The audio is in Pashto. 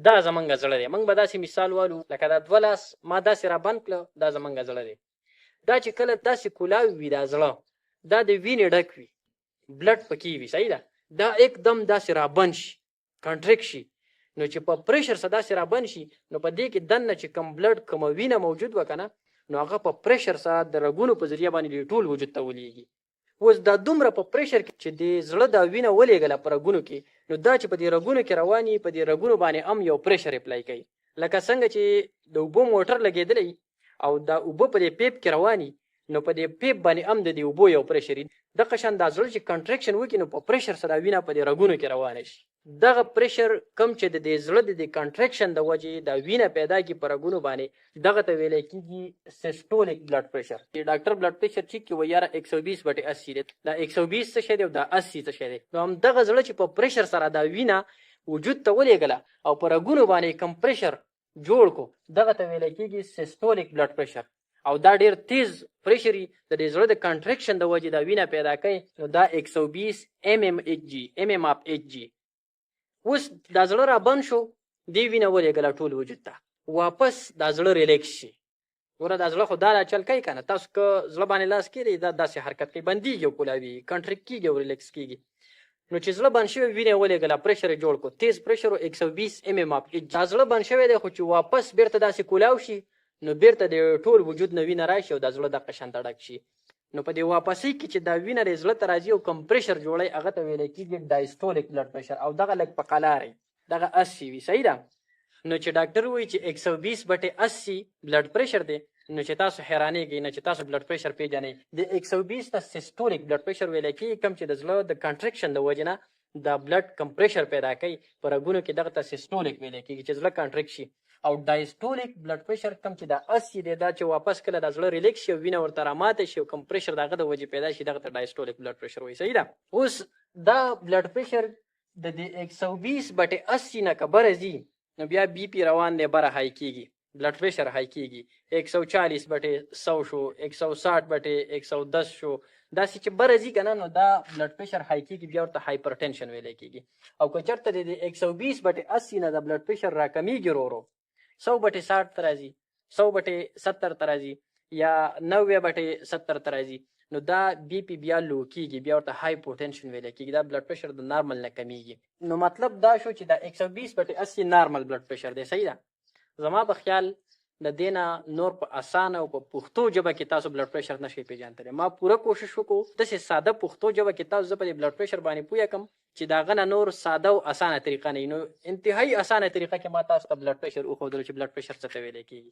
دا زمونږ زړه دی. مونږ به داسې مثال والو لکه دا دوه لاس ما داسې را بند کړه، دا زمونږ زړه دی. دا چې کله داسې کولاو وي، دا زړه دا د وینې ډک وي، blood پکې وي، صحیح ده. دا एकदम داسې را بند شي، contract شي، نو چې په pressure سره داسې را بند شي، نو په دې کې دننه چې کوم blood، کومه وینه موجود وه که نه، نو هغه په pressure سره د رګونو په ذریعه باندې ټول وجود ته ولیږي. اوس دا دومره په pressure کې چې د زړه دا وینه ولېږله په رګونو کې، نو دا چې په دې رګونو کې رواني، په دې رګونو باندې هم یو pressure apply کوي، لکه څنګه چې د اوبو موټر لګېدلی او دا اوبه په دې پیپ کې رواني، نو په دې پیپ باندې هم د دې اوبو یو pressure. دغه شان دا زړه چې contraction وکړي، نو په pressure سره وینه په دې رګونو کې روانه شي. دغه pressure کم چې د دې زړه د دې contraction د وجې دا وینه پیدا کی په رګونو باندې، دغه ته ویل کېږي systolic blood pressure. چې ډاکټر blood pressure check کړي، وایي یاره 120 بټې 80 دی. دا 120 څه شی دی او دا 80 څه شی دی؟ نو هم دغه زړه چې په pressure سره دا وینه وجود ته ولېږله او په رګونو باندې کم pressure جوړ کو، دغه ته ویل کېږي systolic blood pressure. او دا ډیر تیز pressure د دې زړه د contraction د وجې دا وینه پیدا کوي، نو دا 120 mmHg، mm of Hg. اوس دا زړه را بند شو، دی وینه ولېږله ټول وجود ته، واپس دا زړه relax شي. ګوره، دا زړه خو دا را چل کوي که نه؟ تاسو که زړه باندې لاس کېږدئ، دا داسې حرکت کوي، بندېږي او کولاوي، contract کېږي او relax کېږي. نو چې زړه بند شوی، وینه یې ولېږله، pressure یې جوړ کړو، تیز pressure و، 120 mm of. دا زړه بند شوی دی، خو چې واپس بیرته داسې کولاو شي، نو بیرته د ټول وجود نه وینه راشي او د زړه دقه شان ته ډک شي. نو په دې واپسۍ کې چې دا وینه د زړه ته راځي او کم pressure جوړوي، هغه ته ویل کېږي diastolic blood pressure، او دغه لږ په قلارې دغه 80 وي، صحیح ده. نو چې ډاکټر وایي چې 120 بټې 80 blood pressure دی، نو چې تاسو حیرانېږئ نه چې تاسو blood pressure پیژنئ. د 120 ته systolic blood pressure ویل کېږي، کوم چې د زړه د contraction د وجې نه د blood کم pressure پیدا کوي په رګونو کې، دغه ته systolic ویل کېږي، چې زړه contract شي. او diastolic blood pressure کوم چې د 80 دی، دا چې واپس کله د زړه relax شي او وینه ورته راماته شي او کم pressure دغه د وجې پیدا شي، دغه ته diastolic blood pressure وایي، صحیح ده. اوس دا blood pressure د دې 120 بټې 80 نه که بره ځي، نو بیا BP روان دی، بره high کېږي، blood pressure high کېږي. 140 بټې 100 شو، 160 بټې 110 شو، داسې چې بره ځي که نه، نو دا blood pressure high کېږي، بیا ورته hypertension ویل کېږي. او که چېرته د 120 بټې 80 نه د blood pressure راکمیږي ورو ورو، 100 بټې 60 ته راځي، 100 بټې 70 ته راځي یا 90 بټې 70 ته راځي، نو دا BP بیا low کیږي، بیا ورته hypotension ویل کیږي، دا blood pressure د نارمل نه کمیږي. نو مطلب دا شو چې دا 120 بټې 80 normal blood pressure دی، صحیح ده. زما په خیال د دې نه نور په اسانه او په پښتو ژبه کې تاسو blood pressure نشئ پیژندلی. ما پوره کوشش وکړو داسې ساده پښتو ژبه کې تاسو زه په دې blood pressure باندې پوه کم چې د هغه نه نور ساده او اسانه طریقه نه. نو انتهایی اسانه طریقه کې ما تاسو ته blood pressure وښودلو چې blood pressure څه ته ویل کیږي.